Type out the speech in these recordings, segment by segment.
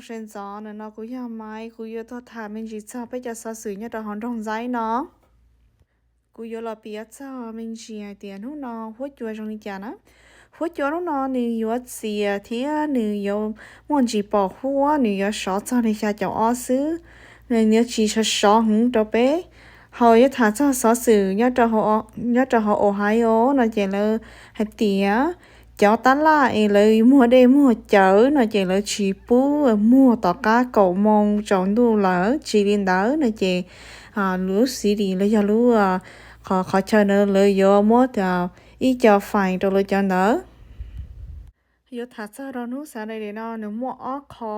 Sawv ntxov no kuv yog Maiv, kuv yuav tuaj tham me ntsis txog peb cov xov xwm nyob rau hauv nroog Ntxaib no. Kuv yuav los piav txog me ntsis hais tias hnub no huab cua zoo li cas na. Huab cua hnub no nws yuav txias thiab nws yuav muaj ntsis pom huab, nws yuav sov txog li xya caum ob xwb. Nws yuav tsis sov sov heev rau peb. Ho yuav tham txog xov xwm nyob rau hauv Ohio no ces lawv hais tias cov tab laj es lawv muag dej muag cawv no ces lawv tsis pub muag tom qab kaum moo tsaus ntuj lawm. Tsis li ntawd no ces lub city los yog lub qhov chaw na lawv yuav muab ib co fine rau lawv cov ntawd. Yuav tham txog rau hnub Saturday no nws muaj ob qho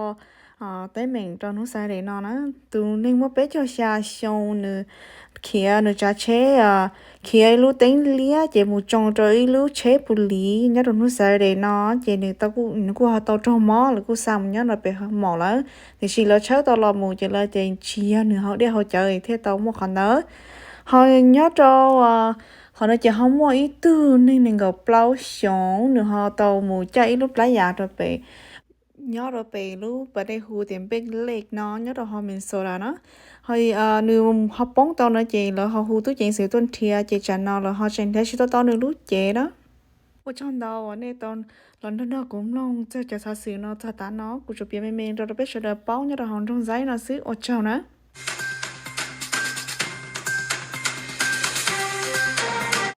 teeb meem rau hnub Saturday no na. Tus neeg muaj peb caug xya xyoo nws khiav nws tsav tsheb, khiav ib lub teeb liab ces mus tsoo rau ib lub tsheb pus liv nyob rau hnub Saturday no ces nws kuj ho tau raug mob, lawv kuj xa mus nyob rau pem mom lawm. Tiam sis lawv tshawb tau los mus ces lawv tias tsis yog nws haus dej haus cawv thiaj tau muaj qhov ntawd. Ho nyob rau qhov no ces ho muaj ib tug neeg nees nkaum plaub xyoos nws ho tau mus caj ib lub plab yas rau pem, nyob rau pem lub pas dej hu tias Big Lake no nyob rau hauv Minnesota na. Ho nws ho poob tau no ces lawv ho hu tub ceev xwm tuaj nrhiav ces tsam no lawv ho tseem nrhiav tsis tau tau nws lub cev na. Ua tsaug ntau uas nej tau los nrog nrog kuv mloog txog cov xov xwm no txog tav no, kuv tsuas piav me me rau rau peb sawv daws paub nyob rau hauv nroog Ntxaib no xwb, ua tsaug na.